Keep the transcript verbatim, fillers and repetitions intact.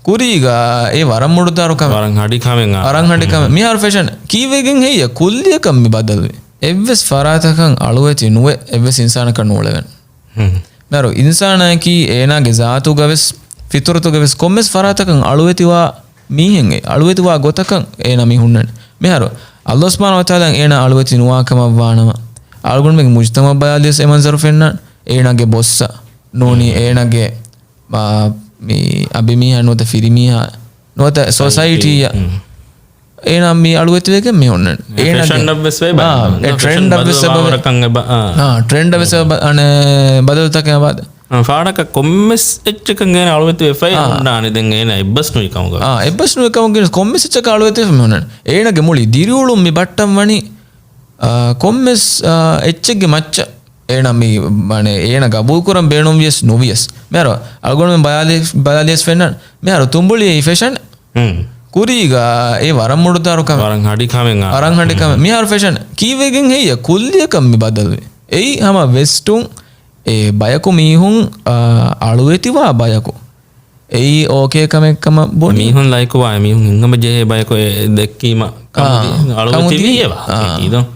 ކުރީގަ އެ ވަރަށް މުޑުދާރު ކަމެއް. ވަރަށް ހަޑި ކަމެއް. ވަރަށް ހަޑި ކަމެއް. މިހާރު ފެޝަން ކީއްވެގެން ހެއްޔަ ކުއްލިއަކަށް މި ބަދަލުވި؟ އެއްވެސް ފަރާތަކަށް އަޅުވެތި ނުވެ އެއްވެސް އިންސާނަކަށް ނޫޅެވެން. މިހާރު އިންސާނާއަކީ އޭނާގެ ޒާތުގަވެސް، ފިތުރަތުގަވެސް ކޮންމެސް ފަރާތަކަށް އަޅުވެތިވާ މީހެއް، އެ އަޅުވެތިވާ ގޮތަކަށް އޭނާ މި ހުންނަނީ. މިހާރު ﷲ ސުބްޙާނަހޫ ވަތަޢާލާ އޭނާ އަޅުވެތި ނުވާ ކަމަށް ވާނަމަ، އަޅުގަނޑުމެންގެ މުޖްތަމަޢަށް ބަލާލިޔަސް އެ މަންޒަރު ފެންނާނެ. އޭނާގެ ބޮއްސަ ނޫނީ އޭނާގެ މާ، މި އަނބިމީހާ ނުވަތަ ފިރިމީހާ ނުވަތަ ސޮސައިޓީއަށް އޭނާ މި އަޅުވެތިވެގެން މި ހުންނަން. އޭނާގެ ފެޝަން އަށްވެސް ވެ އާ، ބައި އެ ޓްރެންޑް އަށްވެސް އެބަ ވެ. ކަން އެބަ، އާ. އާ، ޓްރެންޑް އަށްވެސް އެބަ، އަނެ، ބަދަލުތަކެއް އަބަދ. އާ، ފާޑަކަށް ކޮންމެސް އެއްޗަކަށް އޭނާ އަޅުވެތިވެފައި އާ. ހުންނާނެ. ދެން އޭނާ އެއްބަސް ނުވި ކަމުގަ. އާ، އެއްބަސް ނުވި ކަމުގަ ކޮންމެސް އެއްޗަކަށް އަޅުވެތިވެފަ މި ހުންނަން. އޭނާގެ މުޅި ދިރިއުޅުން މި ބައްޓަން ވަނީ، އާ، ކޮންމެސް، އާ، އެއްޗެއްގެ މައްޗަށް. އޭނަ މި، މަނެ، އޭނަ ގަބޫލުކުރަން ބޭނުންވިޔަސް ނުވިޔަސް. މިހާރު އަޅުގަނޑުމެން ބަލާލި-، ބަލާލިޔަސް ފެންނަން. މިހާރު ތުނބުޅި އެއީ ފެޝަން. ކުރީގަ އެ ވަރަށް މުޑުދާރު ކަމެއް. ވަރަށް ހަޑި ކަމެއް އާ. ވަރަށް ހަޑި ކަމެއް. މިހާރު ފެޝަން ކީއްވެގެން ހެއްޔަ ކުއްލިއަކަށް މި ބަދަލުވި؟ އެއީ ހަމަ ވެސްޓުން އެ ބަޔަކު މީހުން، އާ، އަޅުވެތިވާ ބަޔަކު. އެއީ އޯކޭ ކަމެއް ކަމަށް ބުނި. މީހުން ލައިކުވާ، މީހުން ހިތްހަމަޖެހޭ ބަޔަކު އެ ދެއްކީމަ އާ، ކަމުދި-، އަޅުވެތިވީ އެ ވާހަކައަކީ ދޯ.